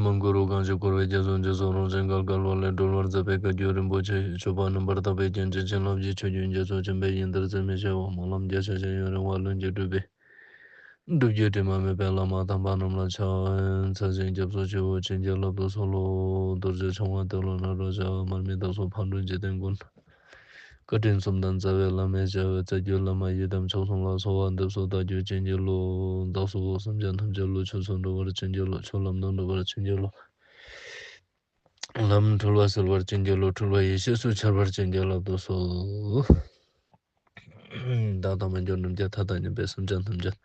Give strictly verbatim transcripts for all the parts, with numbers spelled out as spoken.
མ་གུ་རུ་གང་ཞིག་འཁོར་བའི་རྒྱ་མཚོ་འཇིགས་སུ་རུང་ཞིང་བརྒལ་དཀའ་བ་ལས་སྒྲོལ་བར་མཛད་པའི་བཀའ་བརྒྱུད་རིན་པོ་ཆེ་མཆོད་པ་རྣམ་པར་དག་པའི་རྒྱན་ཅན་བྱིན་རླབས་ཀྱི་ཆུ་རྒྱུན་རྒྱ་མཚོ་ཆེན་པོའི་ཡི་ཟླ་རྩེ་མོའི་བྱ་བ་སྨོན་ལམ་རྒྱ་ཆེ་ཞིང་ཡུན་རིང་བ་ལྷུན་གྱིས་གྲུབ་པའི་སྒྲུབ་བརྒྱུད་དྲི་མ་མེད་པའི་བླ་མ་དམ་པ་རྣམས་ལ་ཕྱག་འཚལ་ཞིང་སྐྱབས་སུ་མཆིའོ། བྱིན་གྱིས་བརླབ་ཏུ་གསོལ་ལོ། རྡོ་རྗེ་འཆང་དབང་ཏེ་ལོ་ནཱ་རོ་ཞབས། མར་མི་དྭགས་པོ་ཕག་གྲུ་འཇིག་རྟེན་མགོན། བཀའ་དྲིན་གསུམ་ལྡན་རྩ་བའི་བླ་མའི་ཞབས། རྩ་བརྒྱུད་བླ་མ་ཡི་དམ་མཆོག་གསུམ་ལ། གསོལ་བ་འདེབས་སོ་བདག་རྒྱུད་བྱིན་གྱིས་རློབས། བདག་སོགས་སེམས་ཅན་ཐམས་ཅད་བློ་ཆོས་སུ་འགྲོ་བར་བྱིན་གྱིས་རློབས། ཆོས་ལམ་དུ་འགྲོ་བར་བྱིན་གྱིས་རློབས། ལམ་འཁྲུལ་བ་སེལ་བར་བྱིན་གྱིས་རློབས། འཁྲུལ་བ་ཡེ་ཤེས་སུ་འཆར་བར་བྱིན་གྱིས་བརླབ་ཏུ་གསོལ། བདག་དང་མ་གྱུར་ནམ་མཁའི་མཐའ་དང་མཉམ་པའི་སེམས་ཅན་ཐམས་ཅད་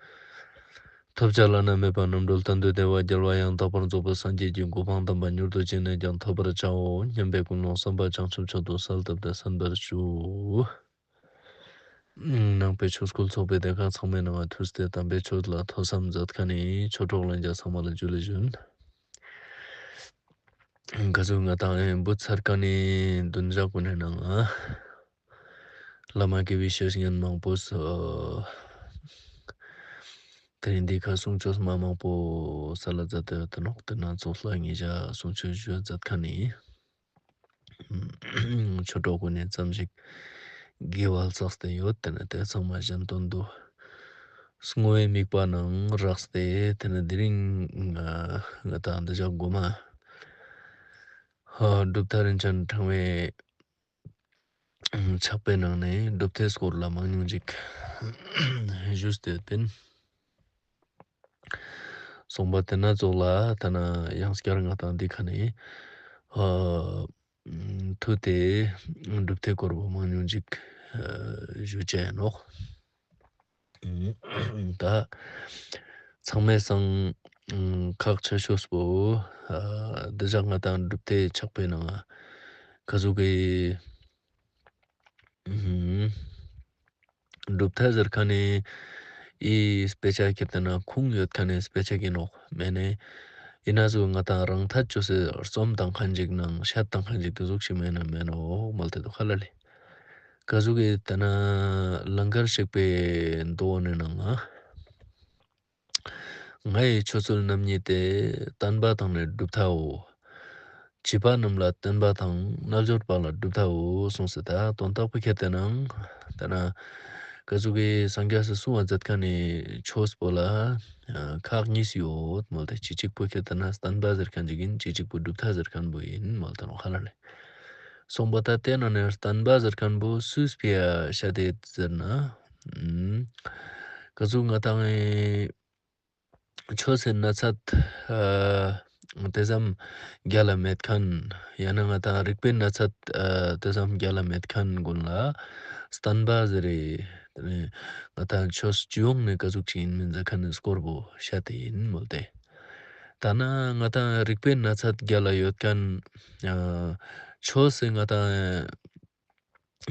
ཐོབ་བྱ་བླ་ན་མེད་པ་རྣམ་གྲོལ་གཏན་དུ་བདེ་བ་རྒྱལ་བ་ཡང་དག་པར་རྫོགས་པའི་སངས་རྒྱས་ཀྱི་གོ་འཕང་དམ་པ་མྱུར་དུ་ཅི་ནས་ཀྱང་ཐོབ་པར་བྱའོ་སྙམ་པའི་ཀུན་སློང་བསམ་པ་བྱང་ཆུབ་མཆོག་ཏུ་གསལ་བཏབ་སྟེ་གསན་པར་ཞུ། ནང་པའི་ཆོས་སྐུལ་ཚོགས་པའི་སྡེ་ཁག་ཚང་མའི་ནང་ང་ཐུགས་ཏེ་དམ་པའི་ཆོས་ལ་ཐོས་བསམ་མཛད་མཁན་ནི་ཆོས་གྲོགས་ལྷན་རྒྱས་ཚང་མ་ལ་ཇུ་ལེ་ཞུན། ག་ཟུག་ང་དང་ཨེ་བུད་ཚར་མཁན་ནི་བདུན་ཞག་གུན་ནི་ནང་ང་བླ་མ་དགེ་བའི་བཤེས་གཉེན་མང་པོས་དེ་རིང་འདི་ཁ་གསུང་ཆོས་མ་མང་པོ་སལ་ལ་མཛད་དེ་ཡོད་དེ་ནོག། དེ་ནང་ཚོགས་ལ་ཉེ་ཞ་གསུང་ཆོས་ཞུ་མཛད་མཁན་ནི་ཆོས་གྲོགས་གུན་ནི་ཙམ་ཞིག་དགེ་བ་བསགས་ཏེ་ཡོད། དེ་ནེ་དེ་ཚང་མ་གཞན་དོན་དུ་བསྔོ་བའི་དམིགས་པ་ནང་རགས་ཏེ་དེ་ནེ་དེ་རིང་ང་ང་དང་འདི་ཞག་གོ་མ་ཧ་གྲུབ་མཐའ་རིན་ཆེན་ཕྲེང་བའི་ཕྱག་དཔེའི་ནང་ནེ་གྲུབ་མཐའི་སྐོར་ལ་མང་ཉུང་ཅིག་ཞུས་ཏེ་ཡོད་པིན། སོང་པ་དེ་ན་ཙོགས་ལ་ཐ་ན་ཡང་སྐྱར་ང་དང་འདི་ཁ་ནེ་ཨ་ཐུག་སྟེ་གྲུབ་མཐའི་སྐོར་བོ་མང་ཉུང་ཅིག་ཨ་ཞུ་ཅེས་ནོག། ད་ཚང་མའི་སང་ཁག་ཆེ་ཤོས་པོ་ཨ་འདི་ཞག་ང་དང་གྲུབ་མཐའི་ཕྱག་དཔེའི་ནང་ང་ག་ཟུག་གི་གྲུབ་མཐའ་ཟེར་མཁན་ནི་ཨི་དཔེ་ཆ་ཁྱེར་ཏེ་ན་ཁུངས་ཡོད་མཁན་ནི་དཔེ་ཆ་གི་ནོག་མེན་ནི། ཨིན་ན་ཟུག་ང་དང་རང་ཐད་ཅོས་སེ་རྩོམ་བཏང་མཁན་ཅིག་ནང་བཤད་བཏང་མཁན་ཅིག་དེ་ཟུག་ཞིག་མེན་ན་མེན་ནོག་མོལ་ཏེ་འདུག་ཧ་ལ་ལེ། ག་ཟུག་གི་ལྟ་ན་ལང་ཀར་གཤེགས་པའི་མདོ་ནི་ནང་ང་ང་ཡི་ཆོས་ཚུལ་རྣམ་གཉིས་ཏེ། བསྟན་པ་དང་ནི་གྲུབ་མཐའོ། བྱིས་པ་རྣམས་ལ་བསྟན་པ་དང་། རྣལ་འབྱོར་པ་ལ་གྲུབ་མཐའོ་གསུངས་སེ་ད་དོན་དག་པོ་ཁྱེར་ཏེ་ནང་ད་ན་ག་ཟུག་གི་སངས་རྒྱས་སི་གསུང་བ་མཛད་མཁན་ནི་ཆོས་པོ་ལ་ཁག་གཉིས་ཡོད་མོལ་ཏེ་ཅི་གཅིག་པོ་ཁྱེར་ཏེ་ན་བསྟན་པ་ཟེར་མཁན་ཅིག་ཨིན། ཅི་གཅིག་པོ་གྲུབ་མཐའ་ཟེར་མཁན་པོ་ཨིན་མོལ་ཏེ་ནོག་ཧ་ལ་ལེ། སོང་པ་ད་དེ་ནང་ནེ་བསྟན་པ་ཟེར་མཁན་པོ་སུས་ཕི་ཡ་བཤད་དེ་ཟེར་ན། ཨུམ། ག་ཟུག་ང་དང་ཆོས་སི་གནས་ཚད་ཨ་དེ་ཙམ་རྒྱལ་ལ་མེད་མཁན། ཡང་ན་ང་དང་རིག་པའི་གནས་ཚད་ཨ་དེ་ཙམ་རྒྱལ་ལ་མེད་མཁན་གུན་ལ་བསྟན་པ་ཟེར་རེ། ང་དང་ཆོས་སྤྱི་ཡོངས་ནེ་ག་ཟུག་ཅིག་ཨིན་མིན་ཟེར་མཁན་ནི་སྐོར་བོ་བཤད་དེ་ཨིན་མོལ་ཏེ། ད་ན་ང་དང་རིག་པའི་གནས་ཚད་རྒྱལ་ལ་ཡོད་མཁན་ཨ་ཆོས་སི་ང་དང་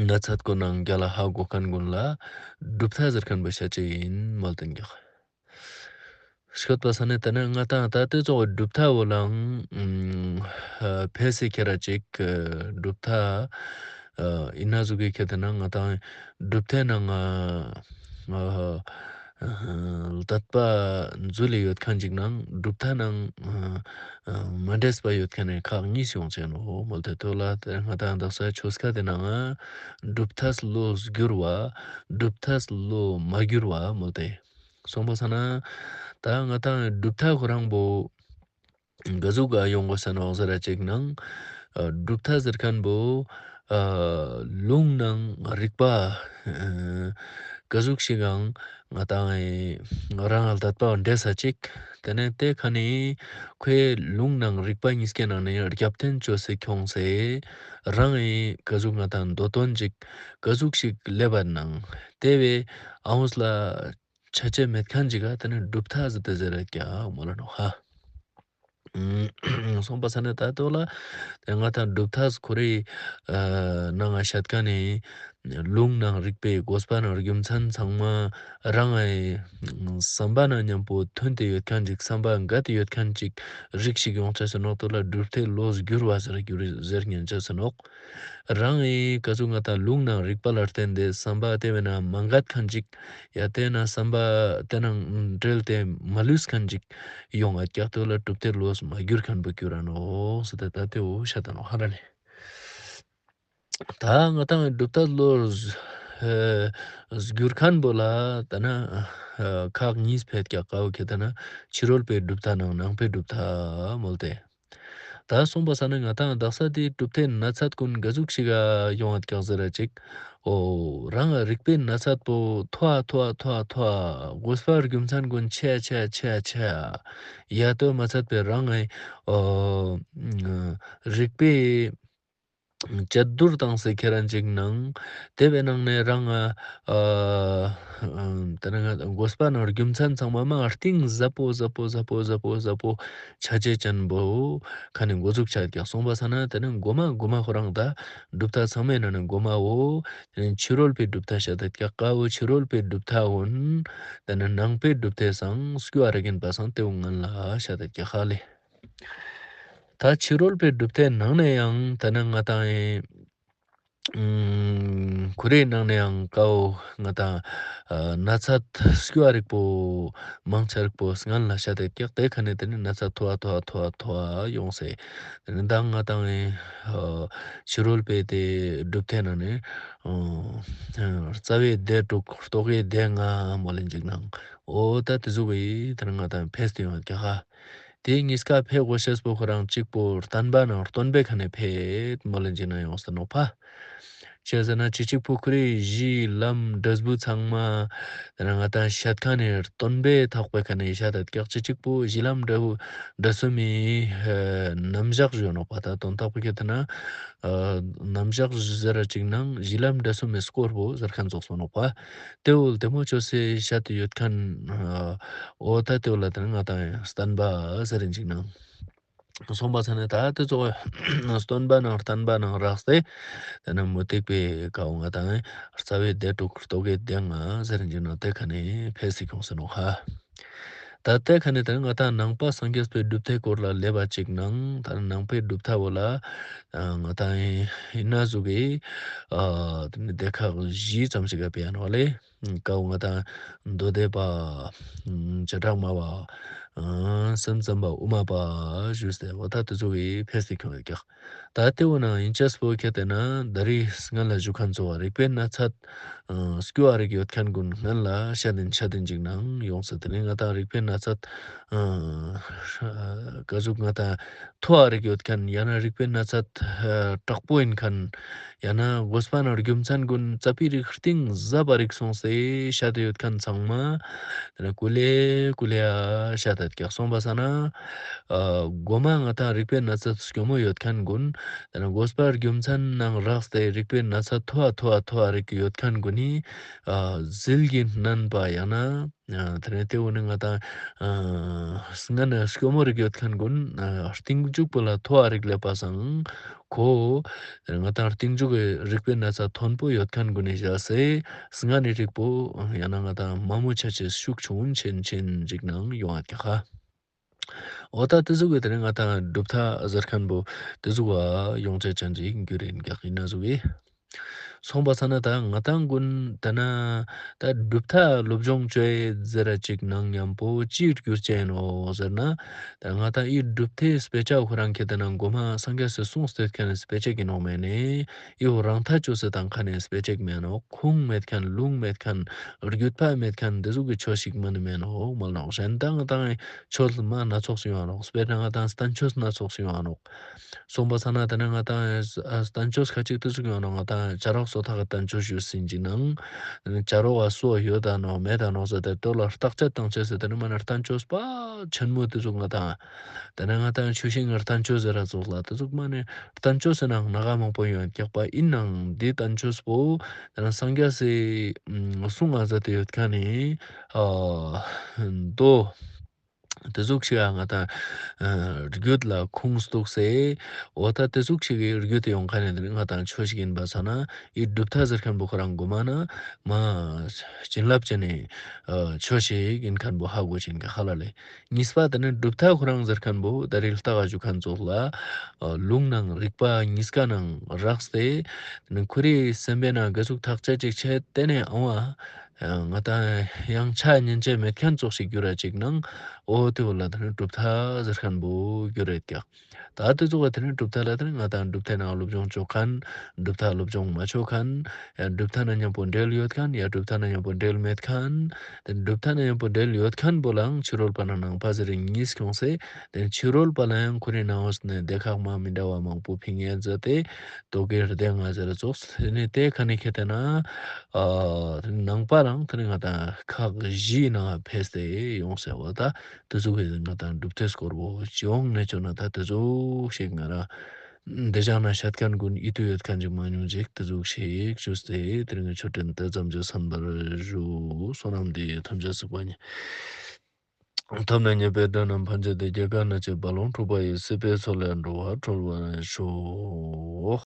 གནས་ཚད་གུན་ནང་རྒྱལ་ལ་ཧ་གོ་མཁན་གུན་ལ་གྲུབ་མཐའ་ཟེར་མཁན་པོ་བཤད་ཅེས་ཨིན་མོལ་ཏེ་འདུག། ཤོད་པ་ས་ནེ་ད་ན་ང་དང་ད་དེ་ཙོགས་གྲུབ་མཐའ་བོ་ལའང་ཨ་ཕལ་སེ་ཁྱེར་ར་ཅིག་གྲུབ་མཐའ་ཨ་ཨིན་ན་ཟུག་གི་ཁྱེར་ཏེ་ན་ང་དང་གྲུབ་མཐའི་ནང་ང་ཨ་ཨ་དད་པ་འཛུལ་ལེ་ཡོད་མཁན་ཅིག་ནང་གྲུབ་མཐའ་ནང་ཨ་ཨ་མ་འདྲེས་པ་ཡོད་མཁན་ནི་ཁག་གཉིས་ཡོང་ཅེས་ནོག་མོལ་ཏེ་དོ་ལ་དེ་ང་དང་དག་ས་ཆོས་ཁ་དེ་ནང་ང་གྲུབ་མཐས་བློ་བསྒྱུར་བ། གྲུབ་མཐས་བློ་མ་བསྒྱུར་བ་མོལ་ཏེ། སོང་པ་ས་ན་ད་ང་དང་གྲུབ་མཐའ་ཁོ་རང་པོ་ག་ཟུག་ག་ཡོང་གོས་ས་ནོག་ཟེར་ར་ཅིག་ནང་ཨ་གྲུབ་མཐའ་ཟེར་མཁན་པོ་ཨ་ལུང་དང་རིགས་པ་ཨ་ག་ཟུག་ཞིག་ཨང་ང་དང་ཨེ་རང་ལ་དད་པ་འདྲེས་ས་ཅིག། དེ་ནེ་དེ་ཁ་ནེ་ཁོའི་ལུང་དང་རིགས་པ་གཉིས་ཀའི་ནང་ནེ་རྒྱབ་རྟེན་ཅོས་སེ་ཁྱོངས་སེ་རང་ཨེ་ག་ཟུག་ང་དང་མདོ་དོན་ཅིག་ག་ཟུག་ཞིག་ལེབ་པ་ནང་དེ་བས་ཨའུས་ལ་ཆ་ཅེས་མེད་མཁན་ཅིག་ག་དེ་ནེ་གྲུབ་མཐའ་ཟེར་ཏེ་ཟེར་ར་ཀྱང་མོལ་ལ་ནོག་ཧ། སོང་པ་ས་ནེ་ད་དོ་ལ་དེ་ང་དང་གྲུབ་མཐའ་ཁོ་རེ་ཨ་ནང་ང་བཤད་མཁན་ནི་ ལུང་ནང་རིག་པའི་དགོས་པ་ནང་རྒྱུ་མཚན་ཚང་མ་རང་ཨེ་བསམ་པ་ནང་མཉམ་པོ་ཐོན་ཏེ་ཡོད་མཁན་ཅིག་བསམ་པ་འགལ་ཏེ་ཡོད་མཁན་ཅིག་རིགས་ཤིག་ཡོང་ཆ་ཟེར་ནོག་ཏོ་ལ་གྲུབ་མཐའི་ལོ་སྒྱུར་བ་ཟེར་གྱུར་ཟེར་ཉན་ཆ་ཟེར་ནོག་རང་ཨེ་ག་ཟུག་ང་ཏང་ལུང་ནང་རིག་པ་ལ་བརྟེན་ཏེ་བསམ་པ་དེ་བས་ན་མ་འགལ་མཁན་ཅིག་ཡ་དེ་ན་བསམ་པ་དེ་ནང་འབྲེལ་ཏེ་མ་ལུས་མཁན་ཅིག་ཡོང་ང་ཀྱག་ཏོ་ལ་གྲུབ་མཐའི་ལོ་མ་སྒྱུར་མཁན་པོ་གྱུར་ར་ནོག་ཟེར་ཏེ་ད་དེ་འོ་ཤ་ད་ནོག་ཧ་ར་ལེ། ད་ང་ཏང་གྲུབ་མཐའི་ལོ་ཨེ་སྒྱུར་མཁན་པོ་ལ་ད་ན་ཨེ་ཁག་གཉིས་ཕེད་ཀྱག་ཀ་བོ་ཁེ་ད་ན་ཕྱི་རོལ་པའི་གྲུབ་མཐའ་ནང་ནང་པའི་གྲུབ་མཐའ་མོལ་ཏེ། ད་སོང་པ་ས་ན་ང་ཏང་དག་ས་དེ་གྲུབ་མཐའི་ན་ཚད་ཀུན་ག་ཟུག་ཞིག་ག་ཡོང་ང་ཀྱག་ཟེར་ར་ཅིག་འོ་རང་རིག་པའི་ན་ཚད་པོ་མཐོ་ཨ་མཐོ་ཨ་མཐོ་ཨ་མཐོ་ཨ་དགོས་པ་རྒྱུ་མཚན་ཀུན་ཆེ་ཨ་ཆེ་ཨ་ཆེ་ཨ་ཆེ་ཨ་ཡ་ཏོ་མ་ཚད་པའི་རང་ཨེ་འོ་རིག་པའི་དཔྱད་བསྡུར་བཏང་སེ་ཁྱེར་ར་ཅིག་ནང་དེ་བའི་ནང་ནས་རང་ཨ་ཨ་དེ་ནས་དགོས་པ་ནང་རྒྱུ་མཚན་ཚང་མ་མ་གཏིང་ཟབ་པོ་ཟབ་པོ་ཟབ་པོ་ཟབ་པོ་ཟབ་པོ་ཆ་ཆེ་ཅན་པོ་ཁ་ནས་འགོ་འཛུགས་ཆ་ཀྱག་སོང་པ་ས་ན་དེ་ནས་མགོ་མ་མགོ་མ་ཁོ་རང་ད་གྲུབ་མཐའ་ཚང་མའི་ནང་ནས་མགོ་མ་འོ་དེ་ནས་ཕྱི་རོལ་པའི་གྲུབ་མཐའ་བཤད་དེ་ཀྱག་ཀ་བོ་ཕྱི་རོལ་པའི་གྲུབ་མཐའ་འོན་དེ་ནས་ནང་པའི་གྲུབ་མཐའི་སང་སྐྱོ་བ་ར་གིན་པ་སང་དེ་བོ་ངན་ལ་བཤད་དེ་ཀྱག་ཧ་ལེ། ད་ཕྱི་རོལ་པའི་གྲུབ་མཐའི་ནང་ནས་ཡང་ད་ནི་ང་ཏང་ཨེ་ཨུམ་ཁོ་རའི་ནང་ནས་ཡང་ཀའོ་ང་ཏང་ཨ་ན་ཚད་སྐྱོ་བ་རིག་པོ་མང་ཆེ་རིག་པོ་སྔན་ལ་བཤད་དེ་ཀྱག་དེ་ཁ་ནས་དེ་ནི་ན་ཚད་མཐོ་བ་མཐོ་བ་མཐོ་བ་མཐོ་བ་ཡོང་སེ་དེ་ནི་ད་ང་ཏང་ཨེ་ཨ་ཕྱི་རོལ་པའི་དེ་གྲུབ་མཐའི་ནང་ནས་ཨ་རྩ་བའི་སྡེ་དྲུག་རྟོག་གེའི་སྡེ་ལྔ་མོལ་ལེན་ཅིག་ནང་འོ་ད་དེ་ཟུག་གི་དེ་ནི་ང་ཏང་ཕེས་ཏེ་ཡོང་ཀྱག་ཧ། དེ་གཉིས་ཀ་ཕེ་གོ་ཤེས་པོ་ཁོ་རང་གཅིག་པོ་བསྟན་པ་ནང་སྟོན་པའི་ཁ་ནས་ཕེ་མོལ་ལེན་ཅིག་ན་ཡོང་ས་ནོག་པ། ཅི་ཟེར་ན་ཅི་གཅིག་པོ་ཁོ་རེ་གཞི་ལམ་འབྲས་བུ་ཚང་མ་དེ་ན་ང་ཏང་བཤད་མཁན་ནི་སྟོན་པའི་ཐོག་པའི་ཁ་ནས་བཤད་དེ་ཀྱག་ཅི་གཅིག་པོ་གཞི་ལམ་འབྲས་བུ་འབྲས་གསུམ་མི་རྣམ་གཞག་ཞུ་ནོག་པ། ད་དོན་དག་པོ་ཁྱེད་དེ་ན་རྣམ་གཞག་ཟེར་ར་ཅིག་ནང་གཞི་ལམ་འབྲས་གསུམ་མི་སྐོར་པོ་ཟེར་མཁན་ཙོགས་སོང་ནོག་པ། དེ་བོ་ལྡེ་མོ་ཅོས་སེ་བཤད་དེ་ཡོད་མཁན་ཨ་འོ་ད་དེ་བོ་ལ་དེ་ན་ང་ཏང་བསྟན་པ་ཟེར་རིན་ཅིག་ནང་སོང་པ་ས་ན་ད་དེ་ཚོ་སྟོན་པ་ནང་བསྟན་པ་ནང་རགས་ཏེ་དེ་ན་མུ་སྟེགས་པའི་ཀའོ་ང་ཏང་རྩ་བའི་སྡེ་དྲུག་རྟོག་གེའི་སྡེ་ལྔ་ཟེར་རིན་ཅིག་ནང་དེ་ཁ་ནས་ཕེ་སི་ཁྱོང་ས་ནོག་ཧ། ད་དེ་ཁ་ནས་དེ་ན་ང་ཏང་ནང་པ་སངས་རྒྱས་པའི་གྲུབ་མཐའི་སྐོར་ལ་ལེབ་པ་ཅིག་ནང་ད་ནང་པའི་གྲུབ་མཐའ་བོ་ལ་ཨ་ང་ཏང་ཡིན་ན་ཟུག་གི་ཨ་དེ་ནི་སྡེ་ཁག་བཞི་ཙམ་ཞིག་ག་ཕེ་ཡ་ནོག་ལེ། ཀའོ་ང་ཏང་མདོ་སྡེ་པ་བྱེ་བྲག་སྨྲ་བ་སེམས་ཙམ་པ་དབུ་མ་པ་ཞུས་ཏེ་འོ་ད་དེ་ཚོ་གི་ཕེ་སི་ཁྱོང་ཡོད་ཀྱག་ད་དེ་བོ་ནང་ཡིན་ཅེས་པོ་ཁྱེད་དེ་ན་ད་རིས་སྔ་ལ་ཞུ་མཁན་ཚོ་རིག་པའི་ན་ཚད་སྐྱོ་བ་རིག་ཡོད་མཁན་ཀུན་སྔན་ལ་ཤ་དན་ཤ་དན་ཅིག་ནང་ཡོང་ས་དེ་ནི་ང་ཏང་རིག་པའི་ན་ཚད་ཀ་ཟུག་ང་ཏང་མཐོ་བ་རིག་ཡོད་མཁན་ཡང་ན་རིག་པའི་ན་ཚད་དྲག་པོ་ཡིན་མཁན་ཡང་ན་དགོས་པ་ནང་རྒྱུ་མཚན་ཀུན་རྩ་བའི་རིག་གཏིང་ཟབ་པ་རིག་སོང་སེ་བཤད་དེ་ཡོད་མཁན་ཚང་མ་དེ་ན་ཀུ་ལེ་ཀུ་ལེ་ཨ་བཤད་དེ་ཀྱག་སོང་པ་ས་ན་ཨ་མགོ་མ་ང་ཏང་རིག་པའི་ན་ཚད་སྐྱོ་མོ་ཡོད་མཁན་ཀུན་དེ་ན་དགོས་པ་རྒྱུ་མཚན་ནང་རགས་ཏེ་རིག་པའི་ན་ཚད་མཐོ་བ་མཐོ་བ་མཐོ་བ་རིག་ཡོད་མཁན་ཀུན་ནི་ཨ་ཟིལ་གྱིས་མནན་པ་ཡང་ན་ཨ་དེ་ནས་དེ་བོ་ནི་ང་ཏང་ཨ་སྔ་ན་སྐྱོ་མོ་རིག་ཡོད་མཁན་ཀུན་ཨ་རྟིང་མཇུག་པོ་ལ་མཐོ་བ་རིག་ལེབ་པ་སང་ཁོ་ང་ཏང་རྟིང་མཇུག་གི་རིག་པའི་ན་ཚད་མཐོན་པོ་ཡོད་མཁན་ཀུན་ནི་བཞག་སེ་སྔ་ནི་རིག་པོ་ཡང་ན་ང་ཏང་མ་མོ་ཆ་ཆེ་ཤུགས་ཆུང་ཆེན་ཆེན་ཅིག་ནང་ཡོང་ཡོད་ཀྱག་ཧ། འོ་ད་དེ་ཟུག་གི་དེ་ནི་ང་ཏང་གྲུབ་མཐའ་ཟེར་མཁན་པོ་དེ་ཟུག་བ་ཡོང་ཆ་ཅན་ཅིག་འགྱུར་ཡིན་ཀྱག་ཡིན་ན་ཟུག་གི། སོང་པ་ས་ན་ད་ང་ཏང་ཀུན་ད་ན་ད་གྲུབ་མཐའ་སློབ་སྦྱོང་བཅོ་ཡེ་ཟེར་ར་ཅིག་ནང་མཉམ་པོ་ཅིའི་རྒྱུ་ཅན་ནོག་ཟེར་ན་ད་ང་ཏང་ཨི་གྲུབ་མཐའི་དཔེ་ཆ་ཁོ་རང་ཁྱེད་དེ་ན་མགོ་མ་སངས་རྒྱས་སི་གསུངས་ཏེ་ཡོད་མཁན་ནི་དཔེ་ཆ་གི་ནོག་མེན་ནི་ཨི་བོ་རང་ཐག་ཆོད་སེ་དང་ཁ་ནས་དཔེ་ཆ་མེན་ནོག་ཁུངས་མེད་མཁན་ལུང་མེད་མཁན་རྒྱུད་པ་མེད་མཁན་དེ་ཟུག་གི་ཆོས་ཤིག་མ་ནི་མེན་ནོག་མོལ་ནོག་གཞན་དང་ང་ཏང་ཆོས་མ་སྣ་ཚོགས་ཤིག་ཡོང་ནོག་དཔེར་ན་ང་ཏང་བསྟན་བཅོས་སྣ་ཚོགས་ཤིག་ཡོང་ནོག་སོང་པ་ས་ན་དེ་ནི་ང་ཏང་ཨ་བསྟན་བཅོས་ཁ་ཅིག་དེ་ཟུག་ཡོང་ནོག་ང་ཏང་བྱ་རོག་སོ་ཐར་གི་བསྟན་བཅོས་ཞུས་ཟིན་ཅིག་ནང་བྱ་རོག་ག་སོ་ཡོད་ད་ནོག་མེད་ད་ནོག་ཟེར་ཏེ་དོ་ལ་བརྟག་དཔྱད་བཏང་ཅེས་ཟེར་དེ་ནི་མ་ནི་བསྟན་བཅོས་པ་ཆེན་མོ་དེ་ཟུག་ང་ཏང་དེ་ནི་ང་ཏང་ཆུ་ཤིང་བསྟན་བཅོས་ཟེར་ར་ཙོགས་ལ་དེ་ཟུག་མ་ནི་བསྟན་བཅོས་ཟེར་ནང་ང་མང་པོ་ཡོད་ཀྱག་པ་ཡིན་ནང་དེ་བསྟན་བཅོས་པོ་དེ་ནི་སངས་རྒྱས་སི་གསུང་ང་ཟེར་ཏེ་ཡོད་མཁན་ནི་ཨ་དོ། ཏེ་ཟུག་ཤིག་ང་དང་རྒྱུད་ལ་ཁུངས་གཏུགས་སེ་འོ་ད་ཏེ་ཟུག་ཤིག་གི་རྒྱུད་ཡོང་ཁན་ནི་ང་དང་ཆོས་ཤིག་ཨིན་པ་སང་ན་འི་གྲུབ་མཐའ་ཟེར་ཁན་བོ་ཁོ་རང་གོ་མ་ན་མ་བྱིན་རླབས་ཅན་ནི་ཆོས་ཤིག་ཨིན་ཁན་བོ་ཧ་གོ་ཅན་གི་ཧ་ལ་ལེ། གཉིས་པ་ཏེ་ནེ་གྲུབ་མཐའ་ཁོ་རང་ཟེར་ཁན་བོ་ད་རིལ་ལྟ་ག་ཞུ་ཁན་ཙོགས་ལ་ལུང་ནང་རིགས་པ་གཉིས་ཀ་ནང་རགས་ཏེ་ཏེ་ནེ་ཁོ་རའི་སེམས་པའི་ནང་ག་ཟུག་ཐག་ཆད་ཅིག་ཆད་ཏེ་ནེ་ཨང་བ་ང་དང་ཡང་ཆ་ཉན་ཅེས་མེད་ཁན་ཙོགས་ཤིག་གྱུར་ར་ཅིག་ནང་འོ་ཏེ་བོ་ལ་ཏེ་ནེ་གྲུབ་མཐའ་ཟེར་ཁན་བོ་གྱུར་རེད་ཀྱག། ད་ཏེ་ཙོགས་ལ་ཏེ་ནེ་གྲུབ་མཐའ་ལ་ཏེ་ནེ་ང་དང་གྲུབ་མཐའི་ནང་སློབ་སྦྱོང་ཅོ་ཁན་གྲུབ་མཐའ་སློབ་སྦྱོང་མ་ཅོ་ཁན་ཡ་གྲུབ་མཐའ་ན་མཉམ་པོ་འབྲེལ་ཡོད་ཁན་ཡ་གྲུབ་མཐའ་ན་མཉམ་པོ་འབྲེལ་མེད་ཁན། ཏེ་གྲུབ་མཐའ་ན་མཉམ་པོ་འབྲེལ་ཡོད་ཁན་བོ་ལའང་ཕྱི་རོལ་པ་ནང་ནང་པ་ཟེར་རིང་གཉིས་ཁྱོངས་སེ་ཏེ་ཕྱི་རོལ་པ་ལའང་ཁོ་རའི་ནང་ངོས་ནེ་སྡེ་ཁག་མ་མི་འདྲ་བ་མང་པོ་ཕིང་ངེ་མཛད་དེ་རྟོག་གེ་སྡེ་ལྔ་ཟེར་ཙོགས་ཏེ་ནེ་ཏེ་ཁ་ནེ་ཁེ་ཏེ་ན་ཨ་ཏེ་ནང་པ་རང་ཏེ་ནེ་ང་དང་ཁག་བཞིའི་ནང་ཕེས་ཏེ་ཡོང་སེ་བ་ད་ཏེ་ཟུག་གི་ང་དང་གྲུབ་མཐའི་སྐོར་བོ་ཅི་ཡོང་ནེ་ཅོ་ན་ད་ཏེ་ཟུག་ཤིག་ང་རང་འདི་ཞག་ན་བཤད་ཁན་གུན་ཨིད་ཏུ་ཡོད་ཁན་ཅིག་མ་ཉུང་ཅིག་ཏེ་ཟུག་ཤིག་ཞུས་ཏེ་ཏེ་རིང་གི་ཆོས་འབྲེལ་ཏེ་ཙམ་ཞིག་གསན་པར་ཞུ། བསོད་ནམས་འདི་ཡིས་ཐམས་ཅད་གཟིགས་པ་ཉིད། ཐོབ་ནས་ཉེས་པའི་དགྲ་རྣམས་ཕམ་བྱས་ཏེ། སྐྱེ་རྒ་ན་འཆིའི་རྦ་ཀློང་འཁྲུགས་པ་ཡི། སྲིད་པའི་མཚོ་ལས་འགྲོ་བ་སྒྲོལ་བར་ཤོག།